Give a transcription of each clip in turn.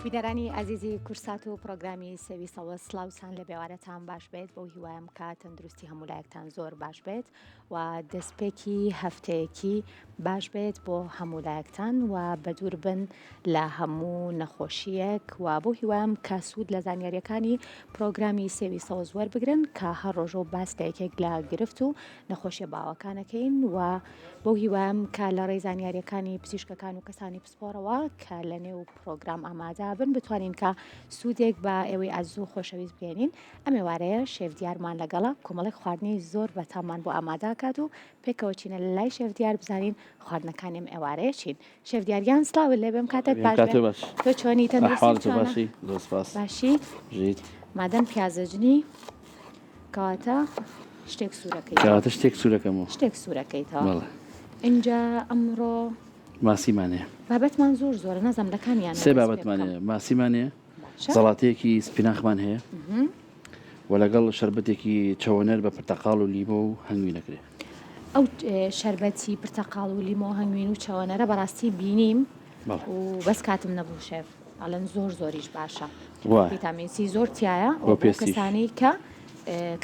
بینەرانی ئازیزی کورسات و پرۆگرامی سێوی سەوز سلااوان لە بێوارەتان باش بێت بەو هیوایم کە تەندروستی هەموو لایەکتان زۆر باش بێت و دەستپێکی هەفتەیەکی باش بێت بۆ هەموو لایەکتان و بەدوور بن لە هەموو نەخۆشییەک و بەو هیوایەم کە سوود لە زانیارییەکانی پرۆگرامی سێوی سەوز وەربگرن کە هەر ڕۆژە و باس لە یەکێک لە گرفت و نەخۆشیە باوەکانەکەین و بەو هیوایەم کە لە ڕێی زانیاریەکانی پزیشکەکان و کەسانی پسپۆڕەوە کە لە نێو پرۆگرام ئامادە بن بتوانین کە سوودێک بە ئێوەی ئازیز و خۆشەویست بگەێنین. ئەم ئێوارەیە شێف دیارمان لەگەڵە کۆمەڵێک خواردنی زۆر بەتاممان بۆ ئامادەکات و پێکەوە چینە لە لای شێف دیار بزانین خواردنەکانی ئەم ئێوارەیە چین. شێف دیار گیان سڵاوت لێ بێم کاتت باش بێ. باش. تۆ چۆنی تەندروستی ئەحواڵت چۆنە؟ باشی زۆر سپاس. باشی؟ ژیت. مادەم پیازەجنی کەواتە شتێک سوورەکەیتەوە. کەواتە شتێک سوورەکەمەوە. شتێک سوورەکەیتەوە. بەڵێ. ئینجا ئەمڕۆ ماسیمان هەیە. بابەتمان زۆر زۆرە نازانم لە کامیانەوە سێ دەست پێ بابەتمان بکەم. هەیە ماسیمان هەیە باشە. زەڵاتەیەکی سپیناخمان هەیە و لەگەڵ شەربەتێکی چەوەنەر بە پرتەقاڵ و لیمۆ و هەنگوین ئەکرێ. ئەو شەربەتی پرتەقاڵ و لیمۆ و هەنگوین و چەوەنەرە بەڕاستی بینیم بەڵێ. و بەس کاتم نەبوو شێف ئەڵێن زۆر زۆریش باشە وایە. ڤیتامین سی زۆر تیایە و بۆ بۆ پێستیش. کەسانی کە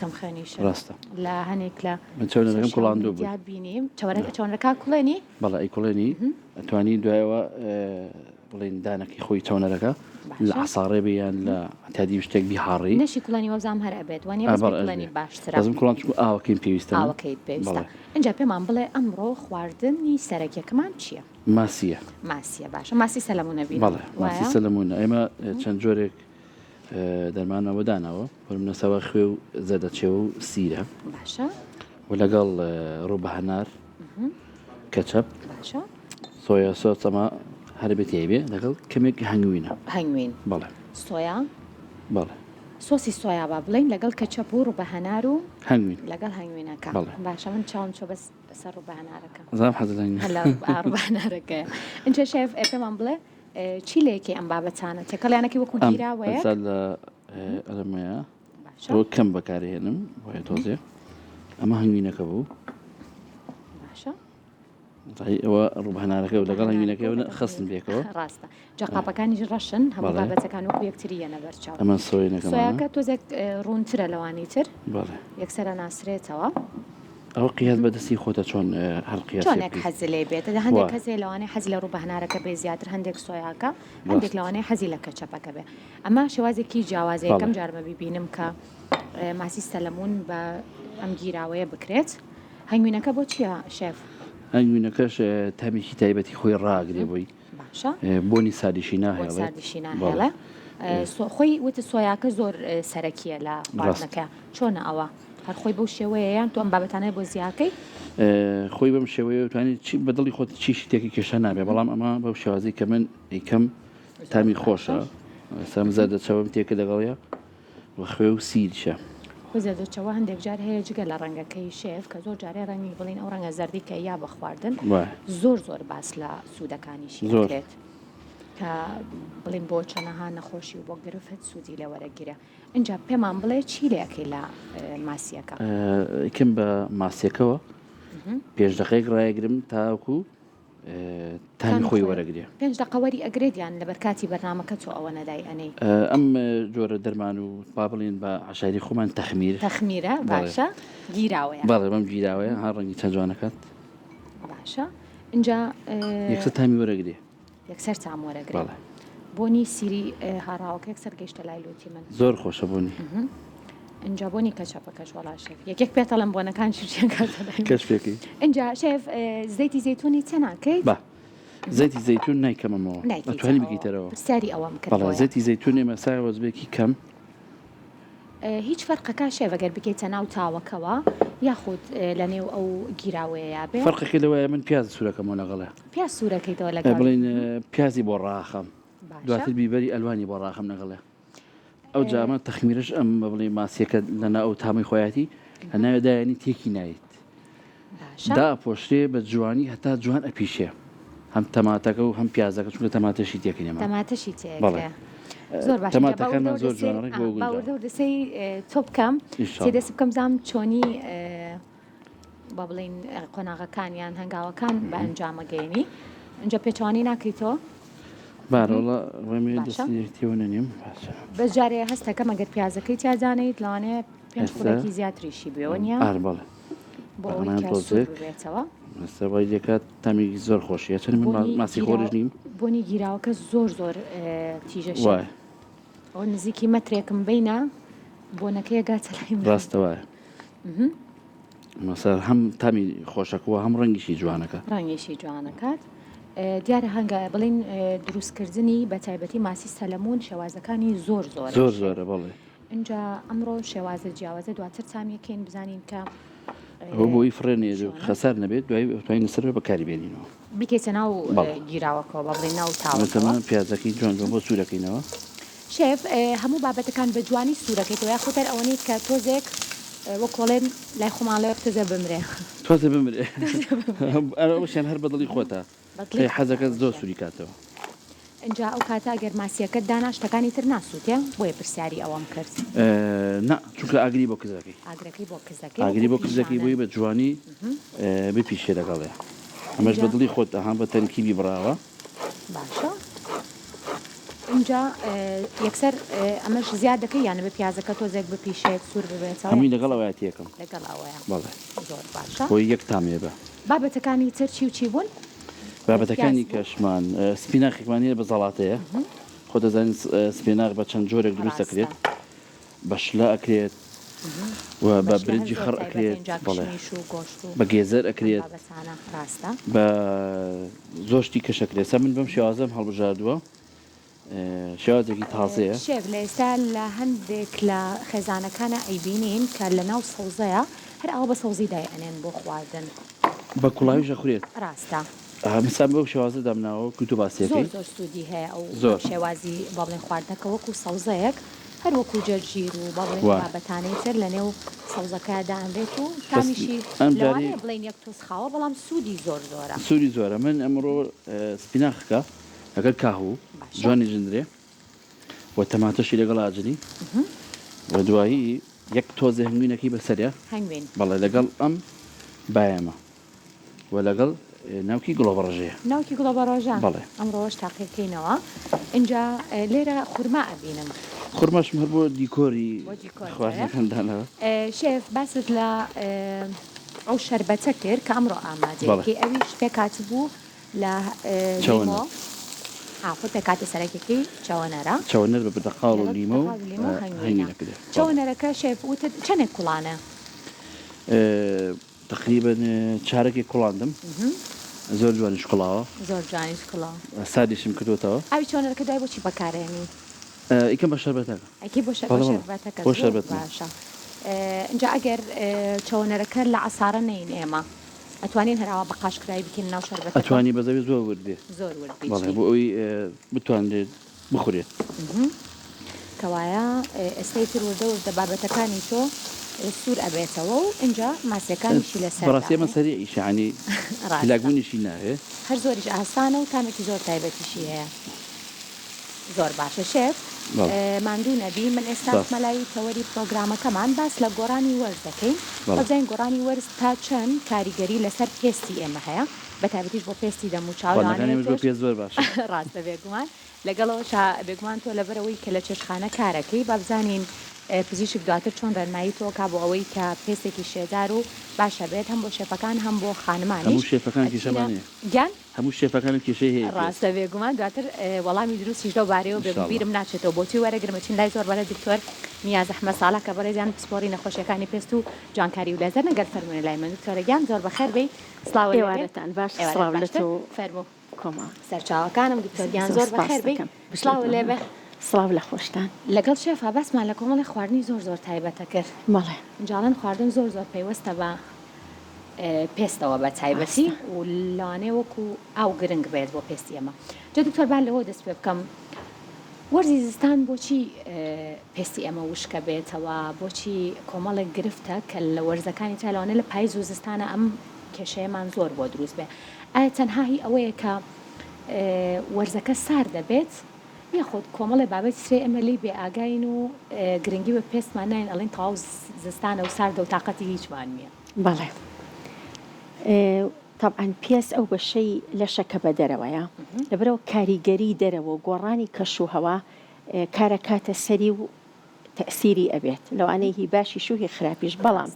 کەم خوێنیشن ڕاستە. لە هەنێک لە من چەوەنەرەکەم سۆشیال کوڵاندوو بووی. میدیا بینیم چەوەنەرەکە چەوەنەرەکە کوڵێنی؟ بەڵێ ئەیکوڵێنی ئەتوانی دوایەوە بڵێین دانەکەی خۆی چەونەرەکە لە باشە. عەساڕێ بێ یان لە عەتادی شتێک بیهاڕی. نەشی کوڵێنی وەبزانم هەر ئەبێت وانیە ئا بەس بەڵێ بیکوڵێنی ئەشبێ. باشترە. بەس من کوڵاند چونکو ئاوەکەیم پێویستە من. ئاوەکەیت پێویستە. بەڵێ. ئینجا پێمان بڵێ ئەمڕۆ خواردنی سەرەکیەکەمان چیە؟ ماسیە. ماسیە باشە ماسی سەلەمونە بینم بەڵێ ماسی وایە؟ سەلەمونە ئێمە چەند جۆرێک دەرمانمان بۆ داناوە بۆ نمونە سەوا خوێ و زەردەچەوە و سیرە. باشە. و لەگەڵ ڕووبە هەنار کەچەپ باشە. سۆیا سۆس ئەمە هەر بێ تێی بێ لەگەڵ کەمێک هەنگوینە. هەنگوین. بەڵێ. سۆیا. بەڵێ. سۆسی سۆیا با بڵێین لەگەڵ کەچەپ و ڕووبە هەنار و هەنگوین. لەگەڵ هەنگوینەکە. بەڵێ. باشە من چاوم چووە بەس سەر ڕووبە هەنارەکە. زانم حەزت لە هەنگوینە. لە ڕووبە هەنارەکەیە. ئینجا شێف پێمان بڵێ چی لە یەکەی ئەم بابەتانە تێکەڵیانەکەی وەکو گیراوەیەک؟ ئەم لە ئەلەمەیە بۆ کەم بەکارهێنم بۆیە تۆزێ ئەمە هەنگوینەکە بوو. باشە. ئەوە ڕووبهنارەکە و لەگەڵ هەنگوینەکەی خستن پێکەوە. ڕاستە. جا قاپەکانیش ڕەشن هەموو بابەتەکان وەکو یەکتری یەنە بەرچاو. ئەمە سۆیەکەمانە. سۆیاکە تۆزێک ڕوونترە لەوانی تر. بەڵێ. یەکسەرە ناسرێتەوە. ئەوە قیاس بە دەستی خۆتە چۆن هەر قیاس چۆنێک حەزی لێ بێت هەندێک کەسێ لەوانەیە حەزی لە ڕووبەهنارەکە بێ زیاتر هەندێک سۆیاکە هەندێک لەوانەیە حەزی لە کەچەپەکە بێ ئەمە شێوازێکی جیاوازە یەکەم جارمە بیبینم کە ماسی سەلەمون بە ئەم گیراوەیە بکرێت هەنگوینەکە بۆ چییە شێف؟ هەنگوینەکەش تامێکی تایبەتی خۆی ڕاگرێ بۆی باشە بۆنی ساردیشی ناهێڵێ ساردیشی ناهێڵێ خۆی وت سۆیاکە زۆر سەرەکیە لە خواردنەکە چۆنە ئەوە هەر خۆی بەو شێوەیە یان تۆ ئەم بابەتانە بۆ زیاکەی؟ خۆی بەم شێوەیە توانێت چی بە دڵی خۆت چی شتێکی کێشە نابێ بەڵام ئەمە بەو شێوازی کە من ئەیکەم تامی خۆشە سەم زەردەچەوەم تێکە لەگەڵە و خوێ و سیرشە. خۆ زەردەچەوە هەندێک جار هەیە جگە لە ڕەنگەکەی شێف کە زۆر جارێ ڕەنگی بڵین ئەو ڕەنگە زەردی کە یا بە خواردن زۆر زۆر باس لە سوودەکانیشی دەکرێت کە بڵین بۆ چەنەها نەخۆشی و بۆ گرفت سوودی لێ وەرەگیرێ. ئینجا پێمان بڵێ چی لێ ئەکەی لە ماسیەکە؟ ئەیکەم بە ماسیەکەوە پێنج دەقەیەک ڕایەگرم تاوەکو تامی خۆی وەرەگرێ. پێنج دەقە وەری ئەگرێت یان لەبەر کاتی بەرنامەکە تۆ ئەوە نەدای ئەنێی؟ ئەم جۆرە دەرمان و با بڵێین بە عەشایری خۆمان تەخمیر. تەخمیرە باشە گیراوەیە. بەڵێ بەم گیراوەیە ها ڕەنگی چەند جوانەکات. باشە ئینجا یەکسەر تامی وەرەگرێ. یەکسەر تام وەرەگرێ. بەڵێ. بۆنی سیری هاڕاوەکە یەکسەر گەیشتە لای لوتی من. زۆر خۆشە بۆنی. ئینجا بۆنی کەچەپەکەش وەڵا شێف یەک یەک پێتەڵێم بۆنەکان چی چیان کاتە لای من. کەش پێکەی. ئینجا شێف زەیتی زەیتونی چە ناکەیت؟ با زەیتی زەیتون نایکەمەمەوە. نایکەیتەوە. ئەتوانی بکەیتەرەوە. پرسیاری ئەوەم کرد بەڵێ بۆیە. زەیتی زەیتون ئێمە سایە وەجبەیەکی کەم. هیچ فەرقەکا شێف ئەگەر بکەیتە ناو تاوەکەوە یاخود لە نێو ئەو گیراوەیەیا بێ؟ فەرقەکەی لەوەیە من پیاز سوورەکەمەوە لەگەڵێ. پیاز سوورەکەیتەوە لەگەڵ؟ بڵێین پیازی بۆ ڕاخەم باشە. دواتر بیبەری ئەلوانی بۆ ڕاخەم لەگەڵێ. ئەو جامە تەخمیرەش ئەم بڵێ ماسیەکە لەنا ئەو تامی خۆیەتی لە ناوێ دایانی تێکی نایت. باشە. داپۆشرێ بە جوانی هەتا جوان ئەپیشێ هەم تەماتەکە و هەم پیازەکە چونکە تەماتەشی تێکەین ئێمە. تەماتەشی تێکرێ. بەڵێ. زۆر باشە جا با تەماتەکانمان وردە زۆر وردە جوانە سەیر ڕێک ئا بۆ با گونجاوە. وردە وردە سەیر تۆ بکەم ان شاء سەیر اللە. دەست بکەم بزانم چۆنی با بڵێین قۆناغەکان یان هەنگاوەکان بە ئەنجامەگەیەنی ئینجا پێچەوانەی ناکەیتەوە؟ بارەوەڵا ڕێمێ دەستی تێوە نەنێم باشە. بەس جارێ هەستەکەم ئەگەر پیازەکەی تیا دانێیت لەوانەیە پێنج خولەکی زیاتریشی بوێ وەنیە؟ ئار بەڵێ. بۆ ئەوەی کە سوور ببێتەوە. ئێستا وای لێکات تامێکی زۆر خۆشیە چەند من ماسی خۆریش نیم. بۆنی گیراوەکە زۆر زۆر تیژە شێف. ئەوە نزیکی مەترێکم بینە بۆنەکەی ئەگاتە لای من. ڕاستە وایە. مەسەر هەم تامی خۆشەکەوە هەم ڕەنگیشی جوانەکە. ڕەنگیشی جوانەکات. دیارە هەنگە بڵین دروستکردنی بە تایبەتی ماسی سەلەمون شێوازەکانی زۆر زۆر زۆر زۆرە بەڵێ. ئینجا ئەمڕۆ شێوازە جیاوازە دواتر تامیەکەین بزانین کە ئەوە بۆی فڕێ نێت و خەسار نەبێت دوای توانین لەسەر بەکاری بێنینەوە. بیکەیتە ناو گیراوەکەوە بە بڵێین ناو تاوەکەوە. پیازەکەی جوان جوان بۆ سوورەکەینەوە. شێف هەموو بابەتەکان بە جوانی سوورەکەیتەوە یاخود هەر ئەوەنەی کە تۆزێک وەک کۆڵێن لای خۆمان ڵێ تۆزێ بمرێ. تۆزێ بمرێ ئەوەشیان هەر بەدڵی خۆتە حەزەکە زۆر سووری کاتەوە. ئینجا ئەو کاتە ئەگەر ماسیەکەت دانا شتەکانی تر ناسوتێ؟ بۆیە پرسیاری ئەوەم کرد. نا چونکە ئاگری بۆ کز ئەکەی. ئاگرەکەی بۆ کز ئەکەی ئاگری بۆ کز ئەکەی بۆی بە جوانی بپیشێ لەگەڵێ ئەمەش بە دڵی خۆت ئەها بە تەنکی بیبڕاوە. باشە ئینجا یەکسەر ئەمەش زیاد دەکەی یان بە پیازەکە تۆزێک بپیشێت سوور ببێتەوە؟ هەمووی لەگەڵ ئەوەیا تێکەم. لەگەڵ ئەوەیا. بەڵێ. زۆر باشە. بۆی یەک تامێ بە. بابەتەکانی تر چی و چی بوون؟ بابەتەکانی کەشمان سپیناخێکمان هەیە بە زەڵاتەیە خۆ دەزانین سپیناخ بە چەند جۆرێک دروست دەکرێت بە شلە ئەکرێت و بە برنجی خڕ ئەکرێت بەڵێ بە گێزەر ئەکرێت بە زۆر شتی کەش ئەکرێت سا من بەم شێوازەم هەڵبژاردووە شێوازێکی تازەیە. شێف لە ئێستا لە هەندێک لە خێزانەکانا ئەیبینین کە لە ناو سەوزەیە هەر ئاوا بە سەوزی دای ئەنێن بۆ خواردن. بە کوڵاویش ئەخورێت. ڕاستە. ئەها من بەو شێوازە دامناوە وەکو تۆ باسی ئەکەی. زۆر زۆر سوودی هەیە ئەو شێوازی با بڵێین خواردنە کە وەکو سەوزەیەک هەر وەکو جەرجیر و با بڵێین ئەو بابەتانەی تر لە نێو سەوزەکە دائەنرێت و تامیشی لەوانەیە بڵێین یەک تۆز خاوە بەڵام سوودی زۆر زۆرە. سوودی زۆرە من ئەمڕۆ سپیناخەکە لەگەڵ کاهوو جوانی ژندرێ و تەماتەشی لەگەڵ ئاجنی و دوایی یەک تۆزێ هەنگوینەکەی بەسەرە هەنگوین بەڵێ لەگەڵ ئەم بایەمە و لەگەڵ ناوکی گڵۆبەڕژەیە. ناوکی گڵۆبەڕۆژە بەڵێ. ئەمڕۆش تاقیکەینەوە ئینجا لێرە خورما ئەبینم. خورماشم هەر بۆ دیکۆری خواردنەکان داناوە. شێف باست لە ئەو شەربەتە کرد کە ئەمڕۆ ئامادەی کەی ئەویش پێکهاتبوو لە لیمۆ ئاخۆ پێکهاتە سەرەکیەکەی چەوەنەرە. چەوەنەر بە پرتەقاڵ و لیمۆ و هەنگوین ئەکرێ. چەوەنەرەکە شێف وتت چەنێک کوڵانە؟ تەقریبەن چارەکێک کوڵاندم زۆر جوانیش کوڵاوە. زۆر جوانیش کوڵاوە. ساردیشم کردۆتەوە. ئاوی چەوەنەرەکە دوای بۆچی بەکارئێنی؟ ئەیکەم بە شەربەتەکە. ئەیکەی بۆ شەربەتەکە زۆر باشە. ئینجا ئەگەر چەوەنەرەکە لە عەسارە نەین ئێمە ئەتوانین هەر ئاوا بە قاشکراوی بیکەینە ناو شەربەتەکە؟ ئەتوانی بەس ئەبێ زۆر ورد بێ. زۆر ورد بیچنی. بەڵێ بۆ ئەوەی بتوانرێت بخورێت. کەوایە ئێستا ئیتر وردە وردە بابەتەکانی تۆ سوور ئەبێتەوە و ئینجا ماسیەکانیشی لەسەر بەڕاستی ئەمە سەریعیشە یانی هیلاکبوونیشی ناوێ. هەر زۆریش ئاسانە و تامێکی زۆر تایبەتیشی هەیە. زۆر باشە شێف ماندوو نەبی من ئێستا ئەچمە لای تەوەری پرۆگرامەکەمان باس لە گۆڕانی وەرز دەکەین بزانین گۆڕانی وەرز تا چەند کاریگەری لەسەر پێستی ئێمە هەیە بە تایبەتیش بۆ پێستی دەم و چاو زۆر باشە ڕاستە بێگومان لەگەڵەوەشا بێگومان تۆ لەبەرەوەی کە لە چێشخانە کارەکەی با بزانین پزیشک دواتر چۆن ڕێنمایی تۆ کا بۆ ئەوەی کە پێستێکی شێدار و باشە بێت هەم بۆ شێفەکان هەم بۆ خانمانیش هەموو شێفەکان کێشەمان هەیە گیان هەموو شێفەکانم کێشەی هەیە پێست. ڕاستە بێگومان دواتر وەڵامی دروستیش لەو بارەیەوە بێ بیرم ناچێتەوە بۆچی وەرەگرم ئەچین لای زۆر بەڕێز دکتۆر نیاز ئەحمەد ساڵح کە بەڕێزیان پسپۆڕی نەخۆشیەکانی پێست و جوانکاری و لێزەرن گەر فەرموونە لای من دکتۆرە گیان زۆر بەخێر بێی سڵاوە لێ بێ ئێوارەتان باش ئێوارەت سڵاو لە باشتر تۆ و فەرموو کۆمەڵ. سەرچاوەکانم دکتۆر گیان زۆر زۆر سپاست بەخێر بێی دەکەم بژیت سڵاوە لێ مەمنون بێ. سڵاو لە خۆشتان. لەگەڵ شێفا باسمان لە کۆمەڵێ خواردنی زۆر زۆر تایبەتە کرد بەڵێ. ئینجا ئەڵێن خواردن زۆر زۆر پەیوەستە بە پێستەوە بە تایبەتی و لەوانەیە وەکو ئاو گرنگ بێت بۆ پێستی ئێمە. جا دکتۆر با لەوە دەست پێ بکەم وەرزی زستان بۆچی پێستی ئێمە وشکە بێتەوە بۆچی کۆمەڵێک گرفتە کە لە وەرزەکانی ترا لەوانەیە لە پایز و زستانە ئەم کێشەیەمان زۆر بۆ دروست بێ ئایا تەنها هی ئەوەیە کە وەرزەکە سارد دەبێت یاخود کۆمەڵێ بابەتی ترێ ئێمە لێی بێ ئاگاین و گرنگی بە پێستمان ناین ئەڵێین تەواو زستانە و ساردە و تاقەتی هیچمان نییە. بەڵێ. تەبعەن پێست ئەو بەشەی لەشە کە بە دەرەوەیە، لەبەرئەوە کاریگەری دەرەوە و گۆڕانی کەش و هەوا کارەکاتە سەری و تەئسیری ئەبێت، لەوانەیە هی باشیش و هی خراپیش، بەڵام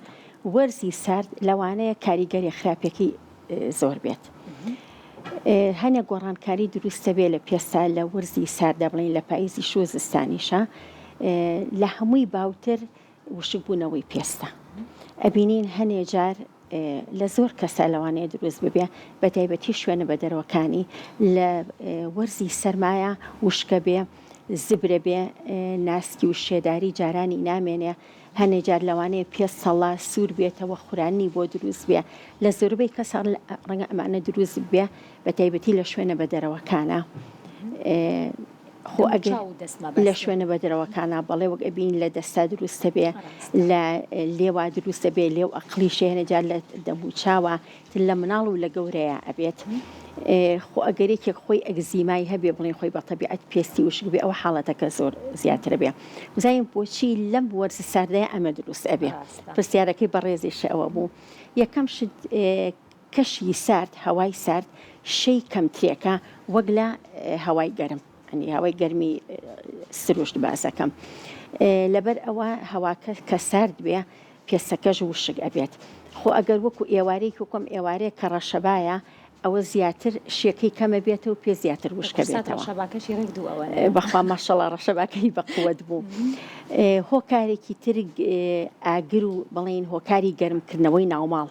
وەرزی سارد لەوانەیە کاریگەری خراپەکەی زۆر بێت. هەنێ گۆڕانکاری دروستە بێ لە پێستا لە وەرزی ساردا بڵین لە پاییزیش و زستانیشە لە هەمووی باوتر وشکبوونەوەی پێستە ئەبینین هەنێ جار لە زۆر کەسا لەوانەیە دروست ببێ بە تایبەتی شوێنە بەدەرەوەکانی لە وەرزی سەرمایە وشکە بێ زبرە بێ ناسکی و شێداری جارانی نامێنێ هەنێ جار لەوانەیە پێست سەڵا سوور بێتەوە خورانی بۆ دروست بێ لە زۆربەی کەسا ڕەنگە ئەمانە دروست بێ بە تایبەتی لە شوێنە بەدەرەوەکانە. خۆ ئەگەر لە شوێنە بەدرەوەکانا بەڵێ وەک ئەبین لە دەستا دروستە بێ لە لێوا دروستە بێ لێو ئەقلی شێنە جار لە دەموچاوە تر لە مناڵ و لە گەورەیە ئەبێت خۆ ئەگەر یەکێک خۆی ئەگزیمای هەبێ بڵین خۆی بە تەبیعەت پێستی وشک بێ ئەوە حاڵەتەکە زۆر زیاترە بێ بزانین بۆچی لەم وەرزە ساردەیە ئەمە دروست ئەبێ پرسیارەکەی بەڕێزیش ئەوە بوو یەکەم شت کەشی سارد، هەوای سارد شێی کەمترێکە وەک لە هەوای گەرم، یانی هەوای گەرمی سروشت باس ئەکەم. لەبەر ئەوە هەواکە کە سارد بێ پێستەکەش وشک ئەبێت. خۆ ئەگەر وەکو ئێوارەیەکی وەکو ئەم ئێوارەیە کە ڕەشەبایە ئەوە زیاتر شێکەی کەمە بێتەوە پێ زیاتر وشکە بێتەوە. ڕەشەباکەشی ڕێک دوو ئەوەنەیە. بەخوا ماشەڵا ڕەشەباکەی بە قوەت بوو. هۆکارێکی تر ئاگر و بڵێین هۆکاری گەرمکردنەوەی ناوماڵ.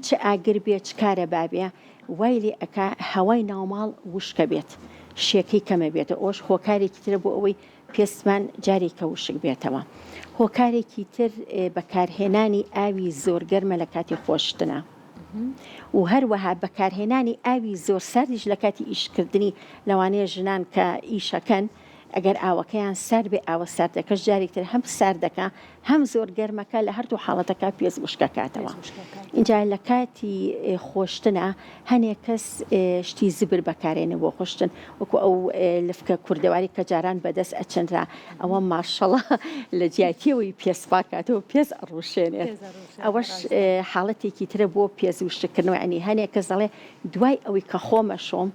چ ئاگر بێ چ کارەبا بێ وای لێ ئەکا هەوای ناوماڵ وشکە بێت شێکەی کەمە بێتەوە ئەوەش هۆکارێکی ترە بۆ ئەوەی پێستمان جارێکە وشک بێتەوە هۆکارێکی تر بەکارهێنانی ئاوی زۆر گەرمە لە کاتی خۆشتنە و هەروەها بەکارهێنانی ئاوی زۆر ساردیش لە کاتی ئیشکردنی لەوانەیە ژنان کە ئیشەکەن ئەگەر ئاوەکەیان سارد بێ ئاوە ساردەکەش جارێک تر هەم ساردەکە هەم زۆر گەرمەکە لە هەردوو حاڵەتەکە پێست وشکەکاتەوە ئینجا لە کاتی خۆشتنە هەنێک کەس شتی زبر بەکارێنێ بۆ خۆشتن وەکو ئەو لفکە کوردەواری کە جاران بەدەست ئەچنرا ئەوە ماشەڵا لە جیاتیەوەی پێست پاکاتەوە پێست ئەڕوشێنێت ئەوەش حاڵەتێکی ترە بۆ پێست وشککردنەوە یانی هەنێک کەس دەڵێ دوای ئەوەی کە خۆمە شۆم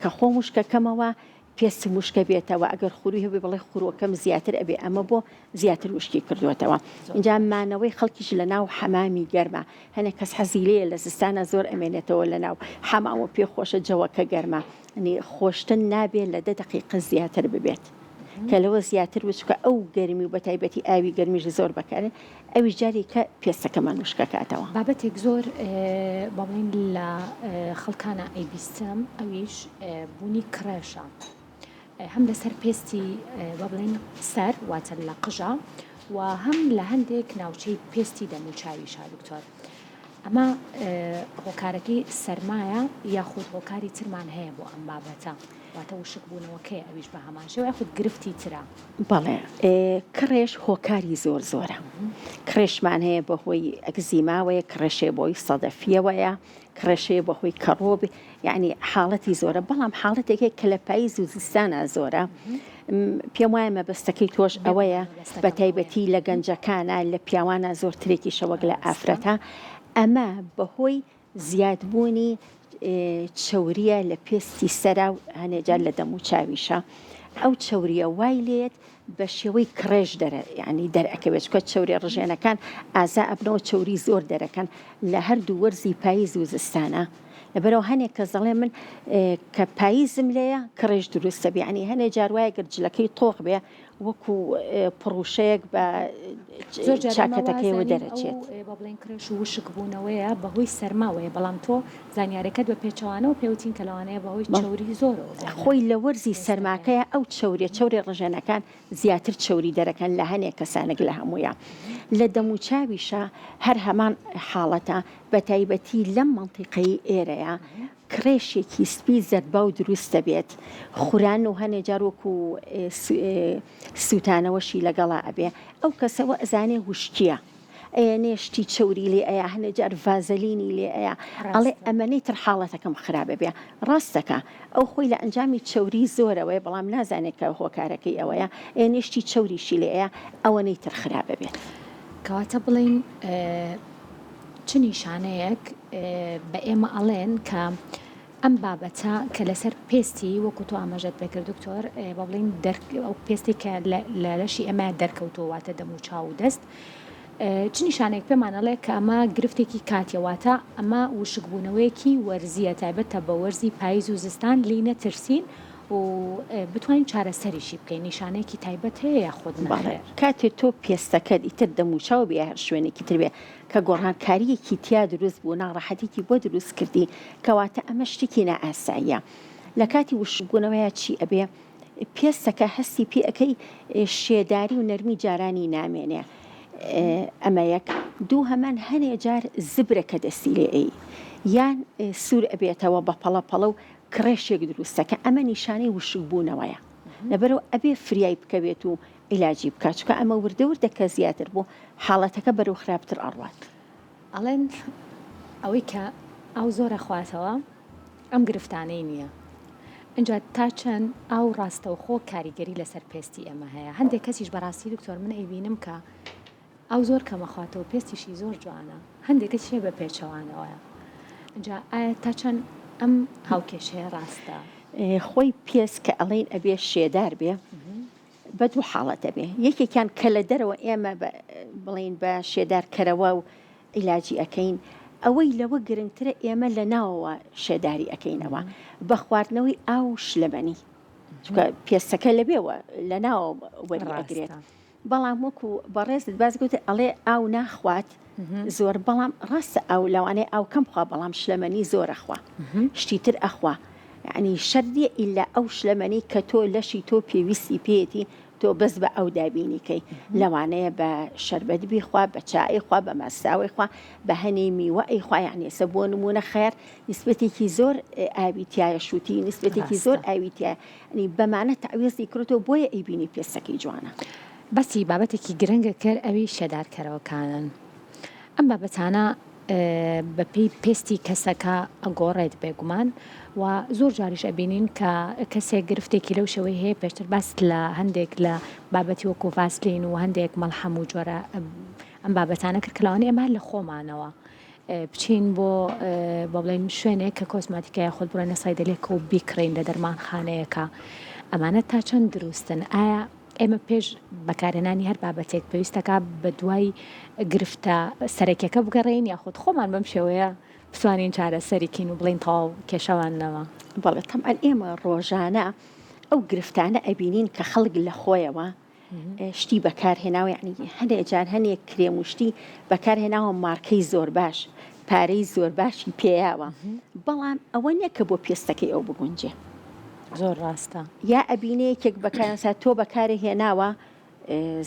کە خۆم وشکەکەمەوە پێستم وشکە بێتەوە ئەگەر خوروی هەبێ بڵێ خوروەکەم زیاتر ئەبێ ئەمە بۆ زیاتر وشکی کردووەتەوە اینجا مانەوەی خەڵکیش لە ناو حەمامی گەرمە هەنێک کەس حەزی لێیە لە زستانە زۆر ئەمێنێتەوە لە ناو حەمام و پێ خۆشە جەوەکە گەرمە ینی خۆشتن نابێ لە دە دەقیقە زیاتر ببێت کە لەوە زیاتر بوو چونکە ئەو گەرمی و بەتایبەتی ئاوی گەرمیش زۆر بەکارێ ئەویش جارێکە پێستەکەمان وشکەکاتەوە. بابەتێک زۆر با بڵێین لە خەڵکانە ئەیبیستم ئەویش بوونی کڕێشە هەم لەسەر پێستی با بڵێین سەر واتە لە قژە و هەم لە هەندێک ناوچەی پێستی دەموچاویشا دکتۆر ئەمە هۆکارەکەی سەرمایە یاخود هۆکاری ترمان هەیە بۆ ئەم بابەتە واتە وشک بوونەوەکەی ئەویش بە هەمان شێوە یاخود گرفتی ترە؟ بەڵێ کڕێش هۆکاری زۆر زۆرە کڕێشمان هەیە بەهۆی ئەکزیماوەیە کڕێشێ بۆی سەدەفیەوەیە کڕێشەیە بەهۆی کەڕۆب یعنی حاڵەتی زۆرە بەڵام حاڵەتێک هەیە کە لە پاییز و زستانە زۆرە پێم وایە مەبەستەکەی تۆش ئەوەیە بە تایبەتی لە گەنجەکانە لە پیاوانە زۆرترێکیشە وەک لە ئافرەتە ئەمە بەهۆی زیادبوونی چەورییە لە پێستی سەرا و هەنێ جار لە دەموچاویشا ئەو چەورییە وای لێت بە شێوەی کڕێژ دەرە یعنی دەرئەکەوێت چونکە چەوریە ڕژێنەکان ئازا ئەبنەوە چەوری زۆر دەرەکەن لە هەردوو وەرزی پاییز و زستانە لەبەرەوە هەنێک کەس دەڵێ من کە پاییزم لێیە کڕێژ دروستە بێ یعنی هەنێ جار وایە گەر جلەکەی تۆخ بێ وەکو پڕوشەیەک بە زۆر جار ئێمە وا چاکەتەکەیەوە ئەزانین ئەو دەرەچێت. با بڵێین کڕێش و وشک بوونەوەیە بەهۆی سەرماوەیە بەڵام تۆ زانیارەکەت بە پێچەوانەوە پێوتین کە لەوانەیە بەهۆی چەوری زۆرەوە بێت لە خۆی لە وەرزی پێستەکەیا. سەرماکەیا ئەو چەوریە چەوری ڕژێنەکان زیاتر چەوری دەرەکەن لە هەنێ کەسانێک لە هەموویا لە دەموچاویشا هەر هەمان حاڵەتە بەتایبەتی لەم مەنتیقەی ئێرەیا کڕێشێکی سپی زەردباو دروست دەبێت، خوران و هەنێ جار وەکو سوتانەوەشی لەگەڵا ئەبێ، ئەو کەسە وەئەزانێ وشکیە، ئەیەنێ شتی چەوری لێ ئەیا، هەنێ جار ڤازەلینی لێ ئەیا، ئەڵێ ئەمەنەی تر حاڵەتەکەم خراپ ئەبێ، ڕاست دەکا، ئەو خۆی لە ئەنجامی چەوری زۆرەوەیە، بەڵام نازانێ کە هۆکارەکەی ئەوەیە، ئەیەنێ شتی چەوریشی لێ ئەیا، ئەوەنەی تر خراپ ئەبێت. کەواتە بڵێین. چ نیشانەیەک بە ئێمە ئەڵێن کە ئەم بابەتە کە لەسەر پێستی وەکو تۆ ئاماژەت پێکرد دکتۆر با بڵێین ئەو پێستی کە لە لەشی ئێمە دەرکەوتووە واتە دەم و چاو و دەست چ نیشانێک پێمان ئەڵێ کە ئەمە گرفتێکی کاتیە واتە ئەمە وشکبوونەوەیەکی وەرزیە تایبەتە بە وەرزی پاییز و زستان لێی نەترسین و بتوانین چارەسەریشی بکەین نیشانەیەکی تایبەت هەیە یاخود بەڵێ نەخێر؟ کاتێ تۆ پێستەکەت ئیتر دەموچاو بێ یا هەر شوێنێکی تر بێ کە گۆڕانکارییەکی تیا دروست بوو ناڕەحەتیکی بۆ دروست کردی کەواتە ئەمە شتێکی نائاساییە لە کاتی وشکبوونەوەیا چی ئەبێ پێستەکە هەستی پێ ئەکەی شێداری و نەرمی جارانی نامێنێ ئەمە یەک دووهەمان هەنێ جار زبرە کە دەستی لێ ئەی یان سوور ئەبێتەوە بە پەڵە پەڵە و کڕێشێک دروستە کە ئەمە نیشانەی وشکبوونەوەیە لەبەرئەوە ئەبێ فریای بکەوێت و عیلاجی بکات چونکە ئەمە وردە وردە کە زیاتر بوو حاڵەتەکە بەرەو خراپتر ئەڕوات. ئەڵێن ئەوەی کە ئاو زۆر ئەخواتەوە ئەم گرفتانەی نییە ئینجا تا چەند ئاو ڕاستەوخۆ کاریگەری لەسەر پێستی ئێمە هەیە هەندێک کەسیش بەڕاستی دکتۆر من ئەیبینم کە ئاو زۆر کەم ئەخواتەوە پێستیشی زۆر جوانە هەندێک کەسیش هەیە بە پێچەوانەوەیە ئینجا ئایا تا چەند ئەم هاوکێشەیە ڕاستە؟ خۆی پێست کە ئەڵێین ئەبێ شێدار بێ بە دوو حاڵەت ئەبێ یەکێکیان کە لە دەرەوە ئێمە بڵێین بە شێدارکەرەوە و عیلاجی ئەکەین ئەوەی لەوە گرنگترە ئێمە لە ناوەوە شێداری ئەکەینەوە بە خواردنەوەی ئاو و شلەمەنی چونکە پێستەکە لەوێوە لە ناوەوە وەری ئەگرێت بەڵام وەکو بەڕێزت باس گوت ئەڵێ ئاو ناخوات زۆر بەڵام ڕاستە ئاو لەوانەیە ئاو کەم بخوا بەڵام شلەمەنی زۆر ئەخوا شتی تر ئەخوا یعنی شەرت نییە ئیلا ئەو شلەمەنی کە تۆ لەشی تۆ پێویستی پێیەتی تۆ بەس بە ئەو دابینی کەی لەوانەیە بە شەربەت بیخوا بە چا ئەیخوا بە ماستاو ئەیخوا بە هەنێ میوە ئەیخوا یعنی ئێستا بۆ نموونە خەیار نیسبەتێکی زۆر ئاوی تایە شووتی نیسبەتێکی زۆر ڕاستە. ئاوی تایە یعنی بەمانە تەعویزی کردووە بۆیە ئەیبینی پێستەکەی جوانە. باسی بابەتێکی گرنگت کرد ئەویش شێدارکەرەوەکانن ئەم بابەتانە بەپێی پێستی کەسەکە ئەگۆڕێت بێگومان و زۆر جاریش ئەبینین کە کەسێک گرفتێکی لەو شێوەی هەیە پێشتر باست لە هەندێک لە بابەتی وەکو ڤاسلین و هەندێک مەڵحەم و جۆرە ئەم بابەتانە کرد کە لەوانەیە ئێمە لە خۆمانەوە بچین بۆ با بڵێین شوێنێک کە کۆسماتیکە یاخود بڕۆینە سایدەلێکە و بیکڕین لە دەرمانخانەیەکە ئەمانە تا چەند دروستن ئایا ئێمە پێش بەکارهێنانی هەر بابەتێک پێویستەکە بە دوای گرفتە سەرەکیەکە بگەڕێین یاخود خۆمان بەم شێوەیە بتوانین چارەسەری کەین و بڵێین تەواو کێشەمان نەما؟ بەڵێ تەبعەن ئێمە ڕۆژانە ئەو گرفتانە ئەبینین کە خەڵک لە خۆیەوە شتی بەکار هێناوە یعنی هەنێ جار هەنێ کرێم و شتی بەکار هێناوە مارکەی زۆر باش پارەی زۆر باشی پێیاوە بەڵام ئەوە نییە کە بۆ پێستەکەی ئەو بگونجێ. زۆر ڕاستە. یا ئەبینێ یەکێک بەکارسا تۆ بەکارێ هێناوە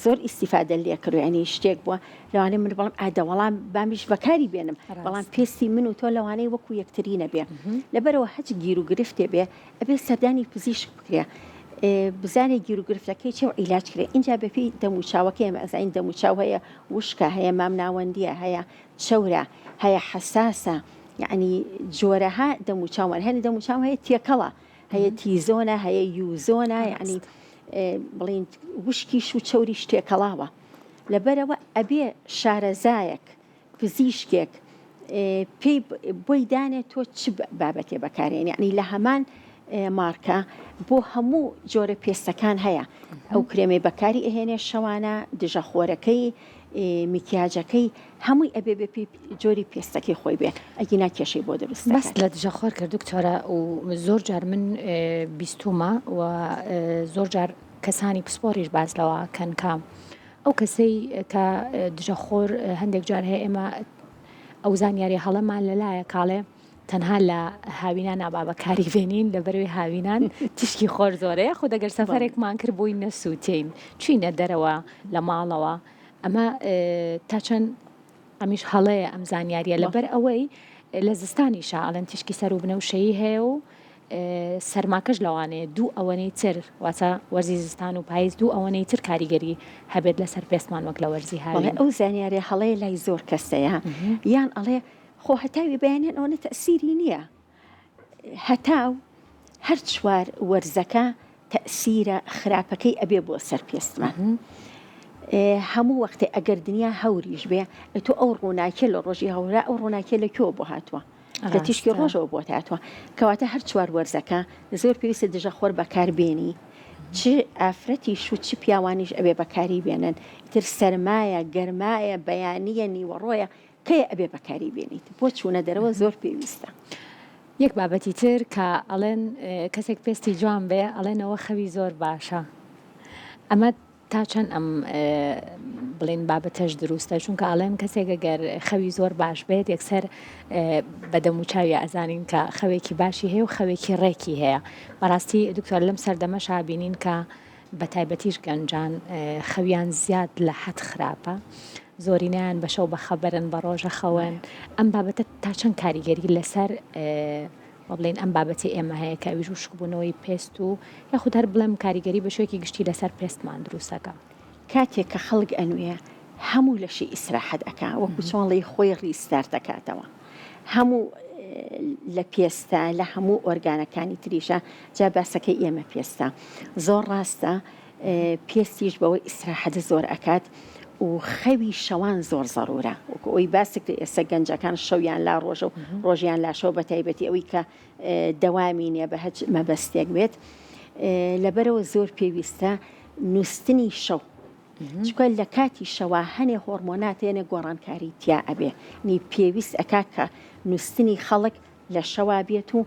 زۆر ئیستیفادە لێ کردو یعنی شتێک بووە لەوانەیە من بڵێم ئا دەوەڵام بامیش بەکاری بێنم بەڵام پێستی من و تۆ لەوانەیە وەکو یەکتری نەبێ لەبەرەوە هەچ گیر و گرفتێ بێ ئەبێ سەردانی پزیشک بکرێ بزانێ گیر و گرفتەکەی چێ و عیلاج کرێ ئینجا بەپێی دەموچاوەکەی ئێمە ئەزانین دەموچاو هەیە وشکە هەیە مامناوەندیە هەیە چەورە هەیە حەساسە یەعنی جۆرەها دەموچاومان هەنێ دەموچاو هەیە تێکەڵە هەیە تیزۆنە هەیە یوزۆنە یەعنی بڵین وشکیش و چەوریش تێکەڵاوە لەبەرەوە ئەبێ شارەزایەک پزیشکێک پێی بۆی دانێ تۆ چ بابەتێ بەکارێن یعنی لە هەمان مارکە بۆ هەموو جۆرە پێستەکان هەیە ئەو کرێمەی بەکاری ئەهێنێ شەوانە دژە خۆرەکەی میکیاجەکەی هەمووی ئەبێ بە پێی جۆری پێستەکەی خۆی بێ ئەگینا کێشەی بۆ دروست باست دەکات. لە دژەخۆر کرد دکتۆرە و زۆر جار من بیستومە و زۆر جار کەسانی پسپۆریش باس لەوە کەن کە ئەو کەسەی کە دژەخۆر هەندێک جار هەیە ئێمە ئەو زانیاری هەڵەمان لەلایە کاڵێ تەنها لە هاوینانا با بەکاری بێنین لەبەرئەوەی هاوینان تیشکی خۆر زۆرە یاخود ئەگەر سەفەرێکمان کرد بۆی نەسووتێین چوینە دەرەوە لە ماڵەوە ئەمە تا چەند ئەمیش هەڵەیە ئەم زانیاریە لەبەر ئەوەی لە زستانیشا ئەڵێن تیشکی سەر و بنەوشەیی هەیە و سەرماکەش لەوانەیە دوو ئەوەنەی تر واتە وەرزی زستان و پاییز دوو ئەوەنەی تر کاریگەری هەبێت لەسەر پێستمان وەک لە وەرزی بەڵێ هاوین. ئەو زانیاریە هەڵەیە لای زۆر کەس هەیە یان ئەڵێ خۆ هەتاوی بەیانیان ئەوەنە تەئسیری نییە هەتاو هەر چوار وەرزەکە تەئسیرە خراپەکەی ئەبێ بۆ سەر پێستمان. هەموو وەختێ ئەگەر دنیا هەوریش بێ ئەتۆ ئەو ڕووناکیە لە ڕۆژی هەورا ئەو ڕووناکیە لە کوێوە بۆ هاتووە؟ لە تیشکی ڕۆژەوە بۆت هاتووە کەواتە هەر چوار وەرزەکە زۆر پێویستە دژە خۆر بەکار بێنی چ ئافرەتیش و چ پیاوانیش ئەبێ بەکاری بێنن ئیتر سەرمایە گەرمایە بەیانیە نیوەڕۆیە کەی ئەبێ بەکاری بێنیت بۆ چوونە دەرەوە زۆر پێویستە. یەک بابەتی تر کە ئەڵێن کەسێک پێستی جوان بێ ئەڵێن ئەوە خەوی زۆر باشە ئەمە تا چەند ئەم بڵێن بابەتەش دروستە چونکە ئەڵێن کەسێک گەر خەوی زۆر باش بێت یەکسەر بە دەموچاوی ئەزانین کە خەوێکی باشی هەیە و خەوێکی ڕێکی هەیە بەڕاستی دکتۆر لەم سەردەمەشا بینین کە بە تایبەتیش گەنجان خەویان زیاد لە حەد خراپە زۆرینەیان بە شەو بەخەبەرن بە ڕۆژە خەون ئەم بابەتە تا چەند کاریگەری لەسەر با بڵێین ئەم بابەتی ئێمە هەیە کە ئەویش وشکبوونەوەی پێست و یاخود هەر بڵێم کاریگەری بە شێوەیەکی گشتی لەسەر پێستمان دروستەکە. کاتێک کە خەڵک ئەنوێ هەموو لەشی ئیسراحەت ئەکا وەکو چۆن ڵێی خۆی ڕیستارت ئەکاتەوە هەموو لە پێستە لە هەموو ئۆرگانەکانی تریشە جا باسەکەی ئێمە پێستە زۆر ڕاستە پێستیش بەوەی ئیسراحەت زۆر ئەکات و خەوی شەوان زۆر زەرورە وەکو ئەوی باست کرد ئێستا گەنجەکان شەویان لا ڕۆژە و ڕۆژیان لا شەو بە تایبەتی ئەوی کە دەوامی نییە بە هەچ مەبەستێک بێت لەبەرەوە زۆر پێویستە نووستنی شەو چونکە لە کاتی شەوا هەنێ هۆرمۆنات هەنێ گۆڕانکاری تیا ئەبێ نی پێویست ئەکا کە نووستنی خەڵک لە شەوا بێت و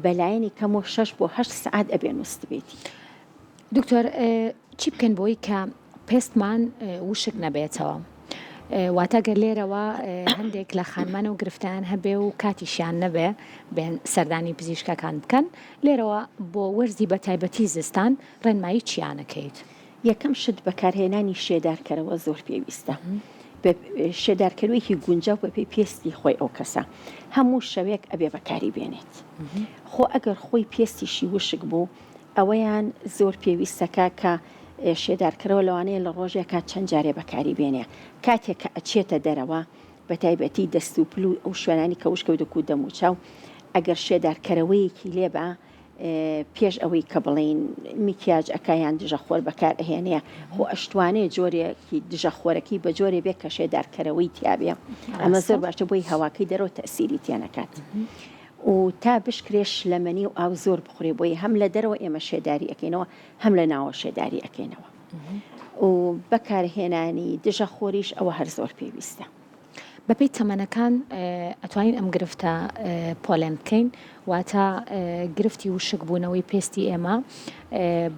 بەلایەنی کەمەوە شەش بۆ هەشت سەعات ئەبێ نووستبێتی. دکتۆر چی بکەین بۆی کە پێستمان وشک نەبێتەوە؟ واتە گەر لێرەوە هەندێک لە خانمان و گرفتیان هەبێ و کاتیشیان نەبێ بێن سەردانی پزیشکەکان بکەن لێرەوە بۆ وەرزی بە تایبەتی زستان ڕێنمایی چیانەکەیت؟ یەکەم شت بەکارهێنانی شێدارکەرەوە زۆر پێویستە شێدارکەروێکی گونجاو بەپێی پێستی خۆی ئەو کەسە هەموو شەوێک ئەبێ بەکاری بێنێت خۆ ئەگەر خۆی پێستیشی وشک بوو ئەوەیان زۆر پێویستەکە کە شێدارکەرەوە لەوانەیە لە ڕۆژێکا چەند جارێ بەکاری بێنێ کاتێک کە ئەچێتە دەرەوە بەتایبەتی دەست و پل و ئەو شوێنانی کە وشکە وەکو دەموچاو ئەگەر شێدارکەرەوەیەکی لێبا پێش ئەوەی کە بڵێین میکیاج ئەکا یان دژە خۆر بەکار ئەهێنێ خۆ ئەشتوانێ جۆرێکی دژە خۆرەکەی بە جۆرێ بێ کە شێدارکەرەوەی تیابێ ئەمە زۆر باشە بۆی هەواکەی دەرەوە تەسیری تێنەکات و تا بشکرێ شلەمەنی و ئاو زۆر بخورێ بۆی هەم لە دەرەوە ئێمە شێداری ئەکەینەوە هەم لە ناوە شێداری ئەکەینەوە و بەکارهێنانی دژە خۆریش ئەوە هەر زۆر پێویستە. بەپێی تەمەنەکان ئەتوانین ئەم گرفتە پۆلێن بکەین واتە گرفتی وشک بوونەوەی پێستی ئێمە